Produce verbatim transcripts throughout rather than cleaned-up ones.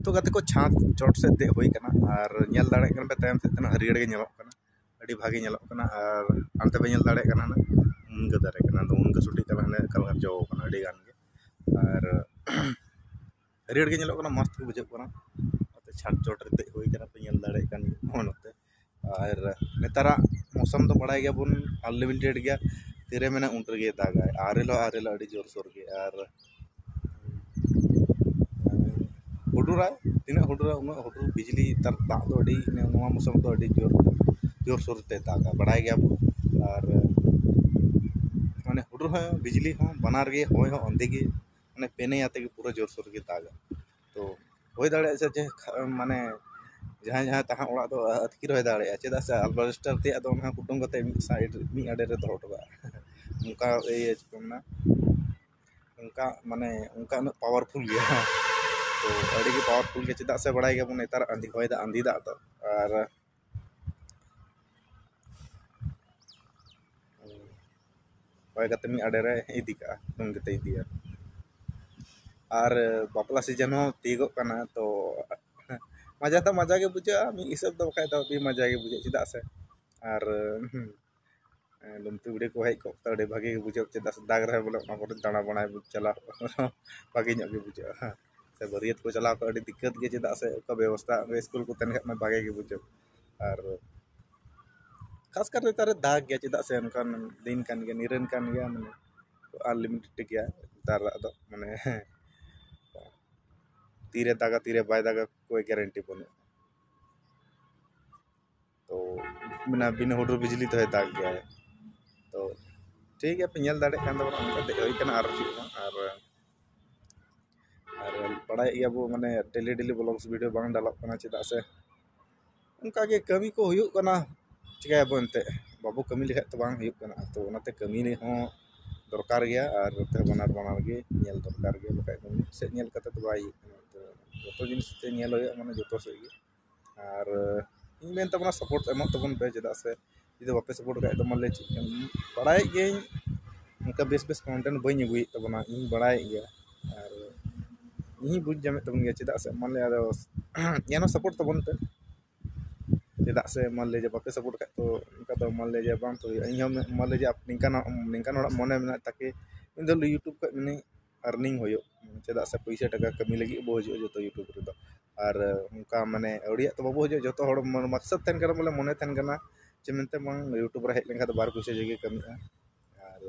ᱛᱚ ᱜᱟᱛᱮ ᱠᱚ, ᱪᱷᱟᱸᱫᱽ ᱪᱚᱴ ᱥᱮᱫ ᱫᱮᱡ ᱦᱩᱭ ᱠᱟᱱᱟ ᱟᱨ ᱧᱮᱞ ᱫᱟᱲᱮᱭᱟᱜ ᱠᱟᱱ ᱯᱮ ᱛᱟᱭᱚᱢ ᱥᱮᱫ ᱛᱤᱱᱟᱹᱜ ᱦᱟᱹᱨᱭᱟᱹᱲ ᱜᱮ ᱧᱮᱞᱚᱜ ᱠᱟᱱᱟ, ᱟᱹᱰᱤ ᱵᱷᱟᱜᱮ ᱧᱮᱞᱚᱜ ᱠᱟᱱᱟ᱾ ᱟᱨ ᱦᱟᱱᱛᱮ ᱯᱮ ᱧᱮᱞ ᱫᱟᱲᱮᱭᱟᱜ ᱠᱟᱱᱟ ᱦᱟᱱᱟ ᱢᱩᱱᱜᱟᱹ ᱫᱟᱨᱮ ᱠᱟᱱᱟ, ᱟᱫᱚ ᱢᱩᱱᱜᱟᱹ ᱥᱩᱴᱤ ᱛᱟᱞᱟ ᱦᱟᱱᱮ ᱮᱠᱟᱞ ᱡᱚ ᱠᱟᱱᱟ ᱟᱹᱰᱤ ᱜᱟᱱ ᱜᱮ᱾ ᱟᱨ ᱦᱟᱹᱨᱭᱟᱹᱲ ᱜᱮ ᱧᱮᱞᱚᱜ ᱠᱟᱱᱟ, ᱢᱚᱡᱽ ᱜᱮ ᱵᱩᱡᱷᱟᱹᱜ ᱠᱟᱱᱟ᱾ ᱱᱚᱛᱮ ᱪᱷᱟᱸᱫᱽ ᱪᱚᱴ ᱨᱮ ᱫᱮᱡ ᱦᱩᱭ ᱠᱟᱱᱟ, ᱯᱮ ᱧᱮᱞ ᱫᱟᱲᱮᱭᱟᱜ ᱠᱟᱱ ᱜᱮᱭᱟ ᱱᱚᱜᱼᱚ ᱱᱚᱛᱮ᱾ ᱟᱨ ᱱᱮᱛᱟᱨᱟᱜ ᱢᱳᱥᱚᱢ ᱫᱚ ᱵᱟᱲᱟᱭ ᱜᱮᱭᱟᱵᱚᱱ, ᱟᱱᱞᱤᱢᱤᱴᱮᱰ ᱜᱮᱭᱟ, ᱛᱤᱨᱮ ᱢᱮᱱᱟ ᱩᱱ ᱨᱮᱜᱮ ᱫᱟᱜᱟᱭ, ᱟᱨᱮᱞ ᱦᱚᱸ ᱟᱨᱮᱞᱟ ᱟᱹᱰᱤ ᱡᱳᱨᱥᱳᱨ ᱜᱮ᱾ ᱟᱨ ᱦᱩᱰᱩᱨᱟᱭ, ᱛᱤᱱᱟᱹᱜ ᱦᱩᱰᱩᱨᱟ ᱩᱱᱟᱹᱜ ᱦᱩᱰᱩᱨ, ᱵᱤᱡᱽᱞᱤ, ᱛᱟᱨ ᱫᱟᱜ ᱫᱚ ᱟᱹᱰᱤ, ᱱᱚᱣᱟ ᱢᱳᱥᱚᱢ ᱫᱚ ᱟᱹᱰᱤ ᱡᱳᱨ, ᱡᱳᱨᱥᱳᱨ ᱛᱮ ᱫᱟᱜᱟ, ᱵᱟᱲᱟᱭ ᱜᱮᱭᱟᱵᱚᱱ᱾ ᱟᱨ ᱢᱟᱱᱮ ᱦᱩᱰᱩᱨ ᱦᱚᱸ ᱵᱤᱡᱽᱞᱤ ᱦᱚᱸ ᱵᱟᱱᱟᱨ ᱜᱮ, ᱦᱚᱭ ᱦᱚᱸ ᱟᱸᱫᱮ ᱜᱮ, ᱢᱟᱱᱮ ᱯᱮᱱᱮ ᱟᱛᱮ ᱜᱮ ᱯᱩᱨᱟᱹ ᱡᱳᱨᱥᱳᱨ ᱜᱮ ᱫᱟᱜᱟ᱾ ᱛᱚ ᱦᱩᱭ ᱫᱟᱲᱮᱭᱟᱜᱼᱟ ᱥᱮ ᱡᱮ ᱠᱷᱟ-, ᱢᱟᱱᱮ ᱡᱟᱦᱟᱸᱭ ᱡᱟᱦᱟᱸᱭ ᱛᱟᱦᱮᱸ ᱚᱲᱟᱜ ᱫᱚ ᱟᱹᱛᱠᱤᱨ ᱦᱩᱭ ᱫᱟᱲᱮᱭᱟᱜᱼᱟ, ᱪᱮᱫᱟᱜ ᱥᱮ ᱟᱞᱵᱟᱨᱮᱥᱴᱟᱨ ᱛᱮᱭᱟᱜ ᱫᱚ ᱚᱱᱟ ᱠᱩᱴᱩᱢ ᱠᱟᱛᱮ ᱢᱤᱫ ᱥᱟᱭᱤᱰ, ᱢᱤᱫ ᱟᱲᱮ ᱨᱮ ᱫᱚᱦᱚ ᱦᱚᱴᱚ ᱠᱟᱜᱼᱟ᱾ ᱚᱱᱠᱟ ᱤᱭᱟᱹ ᱪᱮᱫ ᱠᱚ ᱢᱮᱱᱟ, ᱚᱱᱠᱟ ᱢᱟᱱᱮ ᱚᱱᱠᱟ ᱩᱱᱟᱹᱜ ᱯᱟᱣᱟᱨᱯᱷᱩᱞ ᱜᱮᱭᱟ᱾ ᱛᱚ ᱟᱹᱰᱤ ᱜᱮ ᱯᱟᱣᱟᱨᱯᱷᱩᱞ ᱜᱮᱭᱟ, ᱪᱮᱫᱟᱜ ᱥᱮ ᱵᱟᱲᱟᱭ ᱜᱮᱭᱟᱵᱚᱱ ᱱᱮᱛᱟᱨ ᱟᱸᱫᱷᱤ ᱦᱚᱭ ᱫᱟᱜ, ᱟᱸᱫᱷᱤ ᱫᱟᱜ ᱫᱚ᱾ ᱟᱨ ᱦᱚᱭ ᱠᱟᱛᱮ ᱢᱤᱫ ᱟᱲᱮ ᱨᱮ ᱤᱫᱤ ᱠᱟᱜᱼᱟ, ᱠᱩᱴᱩᱢ ᱠᱟᱛᱮ ᱤᱫᱤᱭᱟ᱾ ᱟᱨ ᱵᱟᱯᱞᱟ ᱥᱤᱡᱮᱱ ᱦᱚᱸ ᱛᱤᱭᱳᱜᱚᱜ ᱠᱟᱱᱟ, ᱛᱚ ᱢᱟᱡᱟ ᱫᱚ ᱢᱟᱡᱟ ᱜᱮ ᱵᱩᱡᱷᱟᱹᱜᱼᱟ, ᱢᱤᱫ ᱦᱤᱥᱟᱹᱵ ᱫᱚ ᱵᱟᱠᱷᱟᱡ ᱫᱚ ᱟᱹᱰᱤ ᱢᱟᱡᱟ ᱜᱮ ᱵᱩᱡᱷᱟᱹᱜᱼᱟ, ᱪᱮᱫᱟᱜ ᱥᱮ ᱟᱨ ᱦᱩᱸ, ᱞᱩᱢᱛᱤ ᱵᱩᱲᱦᱤ ᱠᱚ ᱦᱮᱡ ᱠᱚᱜ ᱛᱮ ᱟᱹᱰᱤ ᱵᱷᱟᱜᱮ ᱜᱮ ᱵᱩᱡᱷᱟᱹᱜᱼᱟ, ᱪᱮᱫᱟᱜ ᱥᱮ ᱫᱟᱜᱽ ᱨᱮᱦᱚᱸ ᱵᱚᱞᱮ ᱚᱱᱟ ᱠᱚᱨᱮ ᱫᱟᱬᱟ ᱵᱟᱲᱟᱭ ᱪᱟᱞᱟᱣ ᱵᱷᱟᱜᱮ ᱧᱚᱜ ᱜᱮ ᱵᱩᱡᱷᱟᱹᱜᱼᱟ᱾ ᱦᱮᱸ, ᱥᱮ ᱵᱟᱹᱨᱭᱟᱹᱛ ᱠᱚ ᱪᱟᱞᱟᱣ ᱠᱚᱜ ᱟᱹᱰᱤ ᱫᱤᱠᱠᱟᱹᱛ ᱜᱮ, ᱪᱮᱫᱟᱜ ᱥᱮ ᱚᱠᱟ ᱵᱮᱵᱚᱥᱛᱷᱟ ᱥᱠᱩᱞ ᱠᱚ ᱛᱟᱦᱮᱱ ᱠᱷᱟᱡ ᱢᱟ ᱵᱷᱟᱜᱮ ᱜᱮ ᱵᱩᱡᱷᱟᱹᱜᱼᱟ᱾ ᱟᱨ ᱠᱷᱟᱥ ᱠᱟᱨ ᱱᱮᱛᱟᱨᱮ ᱫᱟᱜᱽ ᱜᱮᱭᱟ, ᱪᱮᱫᱟᱜ ᱥᱮ ᱚᱱᱠᱟᱱ ᱫᱤᱱ ᱠᱟᱱ ᱜᱮᱭᱟ, ᱱᱤᱨᱟᱹᱱ ᱠᱟᱱ ᱜᱮᱭᱟ, ᱢᱟᱱᱮ ᱟᱱᱞᱤᱢᱤᱴᱮᱰ ᱜᱮᱭᱟ ᱱᱮᱛᱟᱨᱟᱜ ᱫᱚ, ᱢᱟᱱᱮ ᱛᱤᱨᱮ ᱫᱟᱜᱟ ᱛᱤᱨᱮ ᱵᱟᱭ ᱫᱟᱜᱟ ᱠᱳᱭ ᱜᱮᱨᱮᱱᱴᱤ ᱵᱟᱹᱱᱩᱜᱼᱟ᱾ ᱛᱚ ᱵᱤᱱᱟ ᱵᱤᱱᱟᱹ ᱦᱩᱰᱩᱨ ᱵᱤᱡᱽᱞᱤ ᱛᱮᱦᱚᱸᱭ ᱫᱟᱜ ᱜᱮᱭᱟᱭ᱾ ᱛᱚ ᱴᱷᱤᱠ ᱜᱮᱭᱟ, ᱯᱮ ᱧᱮᱞ ᱫᱟᱲᱮᱭᱟᱜ ᱠᱟᱱ ᱛᱟᱵᱚᱱᱟ, ᱚᱱᱠᱟ ᱫᱮᱡ ᱦᱩᱭ ᱠᱟᱱᱟ ᱟᱨ ᱪᱮᱫ ᱦᱚᱸ᱾ ᱟᱨ ᱟᱨ ᱵᱟᱲᱟᱭᱮᱫ ᱜᱮᱭᱟ ᱵᱚ, ᱢᱟᱱᱮ ᱰᱮᱞᱤ ᱰᱮᱞᱤ ᱵᱞᱚᱜᱥ ᱵᱷᱤᱰᱤᱭᱳ ᱵᱟᱝ ᱰᱟᱞᱚᱜ ᱠᱟᱱᱟ, ᱪᱮᱫᱟᱜ ᱥᱮ ᱚᱱᱠᱟ ᱜᱮ ᱠᱟᱹᱢᱤ ᱠᱚ ᱦᱩᱭᱩᱜ ᱠᱟᱱᱟ᱾ ᱪᱤᱠᱟᱹᱭᱟᱵᱚ ᱮᱱᱛᱮᱫ, ᱵᱟᱵᱚ ᱠᱟᱹᱢᱤ ᱞᱮᱠᱷᱟᱡ ᱛᱚ ᱵᱟᱝ ᱦᱩᱭᱩᱜ ᱠᱟᱱᱟ᱾ ᱛᱚ ᱚᱱᱟᱛᱮ ᱠᱟᱹᱢᱤ ᱦᱚᱸ ᱫᱚᱨᱠᱟᱨ ᱜᱮᱭᱟ ᱟᱨ ᱱᱚᱛᱮ ᱵᱟᱱᱟᱨ ᱵᱟᱱᱟᱨ ᱜᱮ ᱧᱮᱞ ᱫᱚᱨᱠᱟᱨ ᱜᱮᱭᱟ, ᱵᱟᱠᱷᱟᱡ ᱫᱚ ᱢᱤᱫ ᱥᱮᱫ ᱧᱮᱞ ᱠᱟᱛᱮ ᱫᱚ ᱵᱟᱭ ᱦᱩᱭᱩᱜ ᱠᱟᱱᱟ᱾ ᱛᱚ ᱡᱚᱛᱚ ᱡᱤᱱᱤᱥ ᱛᱮ ᱧᱮᱞ ᱦᱩᱭᱩᱜᱼᱟ, ᱢᱟᱱᱮ ᱡᱚᱛᱚ ᱥᱮᱫ ᱜᱮ᱾ ᱟᱨ ᱤᱧ ᱢᱮᱱ ᱛᱟᱵᱚᱱᱟ, ᱥᱟᱯᱳᱨᱴ ᱮᱢᱚᱜ ᱛᱟᱵᱚᱱ ᱯᱮ, ᱪᱮᱫᱟᱜ ᱥᱮ ᱡᱩᱫᱤ ᱵᱟᱯᱮ ᱥᱟᱯᱳᱨᱴ ᱠᱷᱟᱡ ᱫᱚ ᱢᱟᱱᱮ ᱪᱮᱫ ᱮᱢ, ᱵᱟᱲᱟᱭᱮᱫ ᱜᱤᱭᱟᱹᱧ ᱚᱱᱠᱟ ᱵᱮᱥ ᱵᱮᱥ ᱠᱚᱱᱴᱮᱱᱴ ᱵᱟᱹᱧ ᱟᱹᱜᱩᱭᱮᱫ ᱛᱟᱵᱚᱱᱟ, ᱤᱧ ᱵᱟᱲᱟᱭᱮᱫ ᱜᱮᱭᱟ᱾ ᱟᱨ ᱤᱧ ᱵᱩᱡᱽ ᱧᱟᱢᱮᱫ ᱛᱟᱵᱚᱱ ᱜᱮᱭᱟ, ᱪᱮᱫᱟᱜ ᱥᱮ ᱢᱟᱱᱞᱤᱭᱟ ᱟᱫᱚ ᱮᱱᱦᱚᱸ ᱥᱟᱯᱳᱨᱴ ᱛᱟᱵᱚᱱ ᱯᱮ᱾ ᱪᱮᱫᱟᱜ ᱥᱮ ᱢᱟᱱᱞᱤᱭᱟ ᱡᱮ ᱵᱟᱯᱮ ᱥᱟᱯᱳᱨᱴ ᱠᱷᱟᱡ ᱛᱚ ᱚᱱᱠᱟ ᱫᱚ ᱢᱟᱱᱞᱤᱭᱟ ᱡᱮ ᱵᱟᱝ ᱛᱚ ᱦᱩᱭᱩᱜᱼᱟ᱾ ᱤᱧ ᱦᱚᱸ ᱢᱟᱱᱞᱤᱭᱟ ᱡᱮ ᱱᱤᱝᱠᱟᱱ ᱱᱤᱝᱠᱟᱱ ᱦᱚᱲᱟᱜ ᱢᱚᱱᱮ ᱢᱮᱱᱟᱜ ᱛᱟᱠᱮ ᱤᱧ ᱫᱚ YouTube ᱠᱷᱚᱡ ᱢᱟᱱᱮ ᱟᱨᱱᱤᱝ ᱦᱩᱭᱩᱜ, ᱪᱮᱫᱟᱜ ᱥᱮ ᱯᱩᱭᱥᱟᱹ ᱴᱟᱠᱟ ᱠᱟᱹᱢᱤ ᱞᱟᱹᱜᱤᱫ ᱵᱚ ᱦᱤᱡᱩᱜᱼᱟ ᱡᱚᱛᱚ YouTube ᱨᱮᱫᱚ᱾ ᱟᱨ ᱚᱱᱠᱟ ᱢᱟᱱᱮ ᱟᱹᱣᱲᱤᱭᱟᱜ ᱛᱚ ᱵᱟᱵᱚ ᱦᱤᱡᱩᱜᱼᱟ, ᱡᱚᱛᱚ ᱦᱚᱲ ᱢᱟᱠᱥᱟᱫ ᱛᱟᱦᱮᱱ ᱠᱟᱱᱟ, ᱵᱚᱞᱮ ᱢᱚᱱᱮ ᱛᱟᱦᱮᱱ ᱠᱟᱱᱟ ᱡᱮ ᱢᱮᱱᱛᱮ ᱵᱟᱝ YouTube ᱨᱮ ᱦᱮᱡ ᱞᱮᱱᱠᱷᱟᱱ ᱫᱚ ᱵᱟᱨ ᱯᱩᱭᱥᱟᱹ ᱡᱟᱭᱜᱟ ᱠᱟᱹᱢᱤᱜᱼᱟ᱾ ᱟᱨ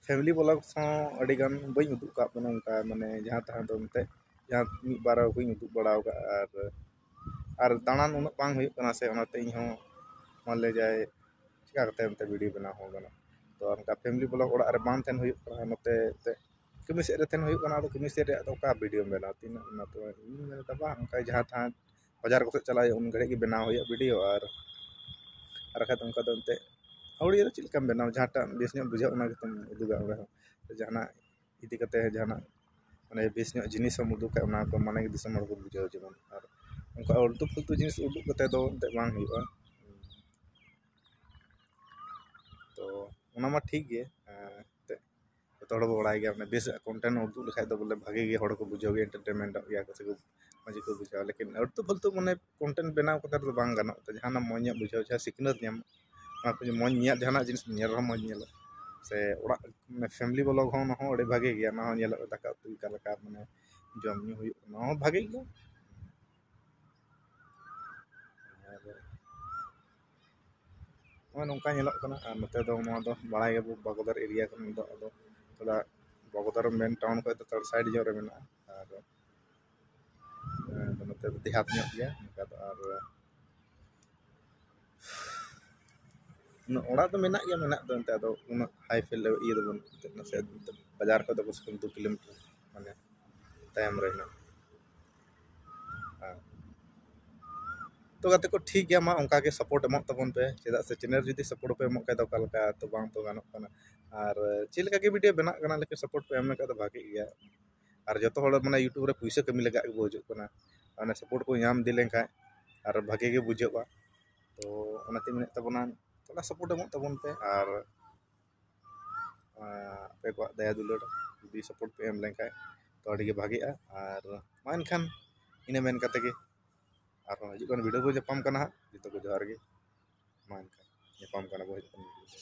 ᱯᱷᱮᱢᱤᱞᱤ ᱵᱞᱚᱜᱥ ᱦᱚᱸ ᱟᱹᱰᱤ ᱜᱟᱱ ᱵᱟᱹᱧ ᱩᱫᱩᱜ ᱟᱠᱟᱫ ᱵᱚᱱᱟ ᱚᱱᱠᱟ ᱢᱟᱱᱮ ᱡᱟᱦᱟᱸ ᱛᱟᱦᱟᱸ ᱫᱚ ᱮᱱᱛᱮᱫ ᱡᱟᱦᱟᱸ ᱢᱤᱫ ᱵᱟᱨ ᱠᱚᱧ ᱩᱫᱩᱜ ᱵᱟᱲᱟ ᱟᱠᱟᱫᱼᱟ᱾ ᱟᱨ ᱟᱨ ᱫᱟᱬᱟᱱ ᱩᱱᱟᱹᱜ ᱵᱟᱝ ᱦᱩᱭᱩᱜ ᱠᱟᱱᱟ ᱥᱮ, ᱚᱱᱟᱛᱮ ᱤᱧ ᱦᱚᱸ ᱢᱟᱱᱞᱤᱭᱟ ᱡᱮ ᱪᱤᱠᱟ ᱠᱟᱛᱮ ᱮᱱᱛᱮ ᱵᱷᱤᱰᱤᱭᱳ ᱵᱮᱱᱟᱣ ᱦᱚᱸ ᱜᱟᱱᱚᱜᱼᱟ᱾ ᱛᱚ ᱚᱱᱠᱟ ᱯᱷᱮᱢᱤᱞᱤ ᱵᱞᱚᱜ ᱚᱲᱟᱜ ᱨᱮ ᱵᱟᱝ ᱛᱟᱦᱮᱱ ᱦᱩᱭᱩᱜ ᱠᱟᱱᱟ, ᱱᱚᱛᱮ ᱮᱱᱛᱮᱫ ᱠᱟᱹᱢᱤ ᱥᱮᱫ ᱨᱮ ᱛᱟᱦᱮᱱ ᱦᱩᱭᱩᱜ ᱠᱟᱱᱟ᱾ ᱟᱫᱚ ᱠᱟᱹᱢᱤ ᱥᱮᱫ ᱨᱮᱭᱟᱜ ᱫᱚ ᱚᱠᱟ ᱵᱷᱤᱰᱤᱭᱳᱢ ᱵᱮᱱᱟᱣᱟ ᱛᱤᱱᱟᱹᱜ? ᱚᱱᱟ ᱛᱚ ᱤᱧ ᱢᱮᱱ ᱮᱫᱟ ᱵᱟᱝ, ᱚᱱᱠᱟ ᱡᱟᱦᱟᱸ ᱛᱟᱦᱟᱸ ᱵᱟᱡᱟᱨ ᱠᱚᱥᱮᱫ ᱪᱟᱞᱟᱜ ᱦᱩᱭᱩᱜᱼᱟ ᱩᱱ ᱜᱷᱟᱹᱲᱤᱡ ᱜᱮ ᱵᱮᱱᱟᱣ ᱦᱩᱭᱩᱜᱼᱟ ᱵᱷᱤᱰᱤᱭᱳ᱾ ᱟᱨ ᱟᱨ ᱵᱟᱠᱷᱟᱡ ᱫᱚ ᱚᱱᱠᱟ ᱫᱚ ᱮᱱᱛᱮᱫ ᱟᱹᱣᱲᱤ ᱫᱚ ᱪᱮᱫ ᱞᱮᱠᱟᱢ ᱵᱮᱱᱟᱣᱟ? ᱡᱟᱦᱟᱸᱴᱟᱜ ᱵᱮᱥ ᱧᱚᱜ ᱵᱩᱡᱷᱟᱹᱜ ᱚᱱᱟ ᱜᱮᱛᱚᱢ ᱩᱫᱩᱜᱟ ᱚᱸᱰᱮ ᱦᱚᱸ᱾ ᱥᱮ ᱡᱟᱦᱟᱱᱟᱜ ᱤᱫᱤ ᱠᱟᱛᱮ ᱡᱟᱦᱟᱱᱟᱜ ᱢᱟᱱᱮ ᱵᱮᱥ ᱧᱚᱜ ᱡᱤᱱᱤᱥ ᱮᱢ ᱩᱫᱩᱜ ᱠᱷᱟᱡ ᱚᱱᱟ ᱠᱚ ᱢᱟᱱᱮ ᱫᱤᱥᱚᱢ ᱦᱚᱲ ᱠᱚ ᱵᱩᱡᱷᱟᱹᱣ ᱡᱮᱢᱚᱱ᱾ ᱟᱨ ᱚᱱᱠᱟ ᱟᱹᱞᱛᱩ ᱯᱷᱟᱹᱞᱛᱩ ᱡᱤᱱᱤᱥ ᱩᱫᱩᱜ ᱠᱟᱛᱮ ᱫᱚ ᱮᱱᱛᱮᱫ ᱵᱟᱝ ᱦᱩᱭᱩᱜᱼᱟ᱾ ᱛᱚ ᱚᱱᱟ ᱢᱟ ᱴᱷᱤᱠ ᱜᱮ, ᱮᱱᱛᱮᱫ ᱡᱚᱛᱚ ᱦᱚᱲ ᱵᱚ ᱵᱟᱲᱟᱭ ᱜᱮᱭᱟ, ᱢᱟᱱᱮ ᱵᱮᱥ ᱠᱚᱱᱴᱮᱱᱴ ᱩᱫᱩᱜ ᱞᱮᱠᱷᱟᱡ ᱫᱚ ᱵᱚᱞᱮ ᱵᱷᱟᱜᱮ ᱜᱮ ᱦᱚᱲ ᱠᱚ ᱵᱩᱡᱷᱟᱹᱣ ᱜᱮᱭᱟ, ᱮᱱᱴᱟᱨᱴᱮᱱᱢᱮᱱᱴᱚᱜ ᱜᱮᱭᱟ ᱠᱚ ᱥᱮ ᱠᱚ ᱢᱚᱡᱽ ᱜᱮᱠᱚ ᱵᱩᱡᱷᱟᱹᱣᱟ᱾ ᱞᱮᱠᱤᱱ ᱟᱹᱞᱛᱩ ᱯᱷᱟᱹᱞᱛᱩ ᱢᱟᱱᱮ ᱠᱚᱱᱴᱮᱱᱴ ᱵᱮᱱᱟᱣ ᱠᱟᱛᱮ ᱨᱮᱫᱚ ᱵᱟᱝ ᱜᱟᱱᱚᱜ ᱛᱮ ᱡᱟᱦᱟᱱᱟᱜ ᱢᱚᱡᱽ ᱧᱚᱜ ᱵᱩᱡᱷᱟᱹᱣ, ᱡᱟᱦᱟᱸ ᱥᱤᱠᱷᱱᱟᱹᱛ ᱧᱟᱢᱚᱜ, ᱚᱱᱟ ᱠᱚ ᱢᱚᱡᱽ ᱧᱮᱞ, ᱡᱟᱦᱟᱱᱟᱜ ᱡᱤᱱᱤᱥ ᱧᱮᱞ ᱨᱮᱦᱚᱸ ᱢᱚᱡᱽ ᱧᱮᱞᱚᱜ᱾ ᱥᱮ ᱚᱲᱟᱜ ᱢᱟᱱᱮ ᱯᱷᱮᱢᱤᱞᱤ ᱵᱞᱚᱜ ᱦᱚᱸ ᱚᱱᱟ ᱦᱚᱸ ᱟᱹᱰᱤ ᱵᱷᱟᱜᱮ ᱜᱮᱭᱟ, ᱚᱱᱟ ᱦᱚᱸ ᱧᱮᱞᱚᱜᱼᱟ ᱫᱟᱠᱟ ᱩᱛᱩ ᱚᱠᱟ ᱞᱮᱠᱟ ᱢᱟᱱᱮ ᱡᱚᱢ ᱧᱩ ᱦᱩᱭᱩᱜ ᱠᱟᱱᱟ, ᱚᱱᱟ ᱦᱚᱸ ᱵᱷᱟᱜᱮ ᱜᱮᱭᱟ᱾ ᱟᱨ ᱱᱚᱜᱼᱚᱭ ᱱᱚᱝᱠᱟ ᱧᱮᱞᱚᱜ ᱠᱟᱱᱟ᱾ ᱟᱨ ᱱᱚᱛᱮ ᱫᱚ ᱱᱚᱣᱟ ᱫᱚ ᱵᱟᱲᱟᱭ ᱜᱮᱭᱟᱵᱚ ᱵᱟᱜᱚᱫᱟᱨ ᱮᱨᱤᱭᱟ ᱠᱟᱱᱟ, ᱫᱚ ᱟᱫᱚ ᱛᱷᱚᱲᱟ ᱵᱟᱜᱚᱫᱟᱨ ᱢᱮᱱ ᱴᱟᱣᱩᱱ ᱠᱷᱚᱱ ᱫᱚ ᱛᱷᱚᱲᱟ ᱥᱟᱭᱤᱰ ᱧᱚᱜ ᱨᱮ ᱢᱮᱱᱟᱜᱼᱟ᱾ ᱟᱨ ᱟᱫᱚ ᱱᱚᱛᱮ ᱫᱚ ᱫᱮᱦᱟᱛ ᱧᱚᱜ ᱜᱮᱭᱟ ᱚᱱᱠᱟ ᱫᱚ᱾ ᱟᱨ ᱩᱱᱟᱹᱜ ᱚᱲᱟᱜ ᱫᱚ ᱢᱮᱱᱟᱜ ᱜᱮᱭᱟ, ᱢᱮᱱᱟᱜ ᱫᱚ ᱮᱱᱛᱮ ᱟᱫᱚ ᱩᱱᱟᱹᱜ ᱦᱟᱭ ᱯᱷᱮᱞ ᱤᱭᱟᱹ ᱫᱚ ᱵᱟᱹᱱᱩᱜ ᱮᱱᱛᱮ, ᱱᱟᱥᱮ ᱵᱟᱡᱟᱨ ᱠᱷᱚᱱ ᱫᱚ ᱠᱚᱢ ᱥᱮ ᱠᱚᱢ ᱫᱩ ᱠᱤᱞᱳᱢᱤᱴᱟᱨ ᱢᱟᱱᱮ ᱛᱟᱭᱚᱢ ᱨᱮ ᱦᱮᱱᱟᱜᱼᱟ᱾ ᱦᱮᱸ᱾ ᱛᱚ ᱜᱟᱛᱮ ᱠᱚ ᱴᱷᱤᱠ ᱜᱮᱭᱟ, ᱢᱟ ᱚᱱᱠᱟ ᱜᱮ ᱥᱟᱯᱳᱨᱴ ᱮᱢᱚᱜ ᱛᱟᱵᱚᱱ ᱯᱮ, ᱪᱮᱫᱟᱜ ᱥᱮ ᱪᱮᱱᱮᱞ ᱡᱩᱫᱤ ᱥᱟᱯᱳᱨᱴ ᱯᱮ ᱮᱢᱚᱜ ᱠᱷᱟᱡ ᱫᱚ ᱚᱠᱟ ᱞᱮᱠᱟ ᱛᱚ ᱵᱟᱝ ᱛᱚ ᱜᱟᱱᱚᱜ ᱠᱟᱱᱟ᱾ ᱟᱨ ᱪᱮᱫ ᱞᱮᱠᱟ ᱜᱮ ᱵᱷᱤᱰᱤᱭᱳ ᱵᱮᱱᱟᱜ ᱠᱟᱱᱟ, ᱞᱮᱠᱤᱱ ᱥᱟᱯᱳᱨᱴ ᱯᱮ ᱮᱢ ᱞᱮᱠᱷᱟᱡ ᱫᱚ ᱵᱷᱟᱜᱮᱜ ᱜᱮᱭᱟ᱾ ᱟᱨ ᱡᱚᱛᱚ ᱦᱚᱲ ᱢᱟᱱᱮ YouTube ᱨᱮ ᱯᱩᱭᱥᱟᱹ ᱠᱟᱹᱢᱤ ᱞᱟᱜᱟᱜ ᱜᱮᱵᱚ ᱦᱤᱡᱩᱜ ᱠᱟᱱᱟ, ᱢᱟᱱᱮ ᱥᱟᱯᱳᱨᱴ ᱠᱚ ᱧᱟᱢ ᱤᱫᱤ ᱞᱮᱱᱠᱷᱟᱡ ᱟᱨ ᱵᱷᱟᱜᱮ ᱜᱮ ᱵᱩᱡᱷᱟᱹᱜᱼᱟ᱾ ᱛᱚ ᱚᱱᱟᱛᱮᱧ ᱢᱮᱱᱮᱫ ᱛᱟᱵᱚᱱᱟ ᱛᱷᱚᱲᱟ ᱥᱟᱯᱳᱨᱴ ᱮᱢᱚᱜ ᱛᱟᱵᱚᱱ ᱯᱮ᱾ ᱟᱨ ᱟᱯᱮ ᱠᱚᱣᱟᱜ ᱫᱟᱭᱟ ᱫᱩᱞᱟᱹᱲ ᱡᱩᱫᱤ ᱥᱟᱯᱳᱨᱴ ᱯᱮ ᱮᱢ ᱞᱮᱱᱠᱷᱟᱡ ᱛᱚ ᱟᱹᱰᱤ ᱜᱮ ᱵᱷᱟᱜᱮᱜᱼᱟ᱾ ᱟᱨ ᱢᱟ ᱮᱱᱠᱷᱟᱱ ᱤᱱᱟᱹ ᱢᱮᱱ ᱠᱟᱛᱮ ᱜᱮ ᱟᱨᱦᱚᱸ ᱦᱤᱡᱩᱜ ᱠᱟᱱ video ᱵᱚ ᱧᱟᱯᱟᱢ ᱠᱟᱱᱟ ᱦᱟᱸᱜ᱾ ᱡᱚᱛᱚ ᱠᱚ ᱡᱚᱦᱟᱨ ᱜᱮ᱾ ᱢᱟ ᱮᱱᱠᱷᱟᱱ ᱧᱟᱯᱟᱢ ᱠᱟᱱᱟ ᱵᱚ ᱦᱤᱡᱩᱜ ᱠᱟᱱ video ᱨᱮ᱾